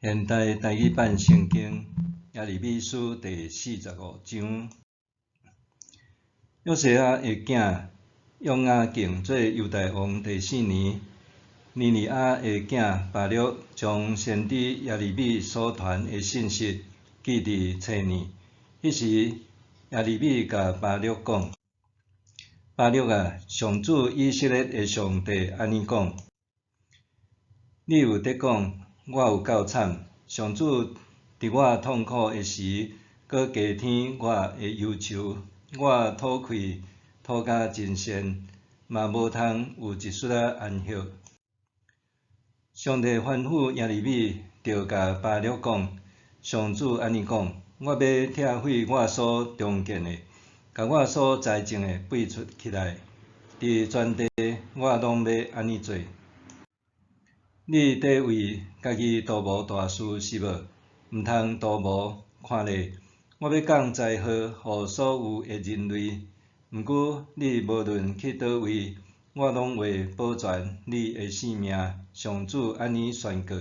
現代台語版聖經耶利米書第四十五章。約西亞的囝約雅敬做猶大王第四年，尼利亞的囝巴錄將先知耶利米所傳的信息記佇冊內。彼時，耶利米共巴錄講：巴錄啊，上主以色列的上帝按呢講：你有咧講，我有夠慘，上主佇我痛苦的時，閣加添我的憂愁，我吐氣吐甲真跣，嘛無通有一絲仔安息。上帝吩咐耶利米，著共巴錄講：上主按呢講，我欲拆毀我所重建的，共我所栽種的拔出起來，佇全地我攏欲按呢做。你佇為家己圖謀大事是無？毋通圖謀，看咧，我欲降災禍予所有的人類。毋過你無論去佗位，我攏會保全你的性命。上主按呢宣告。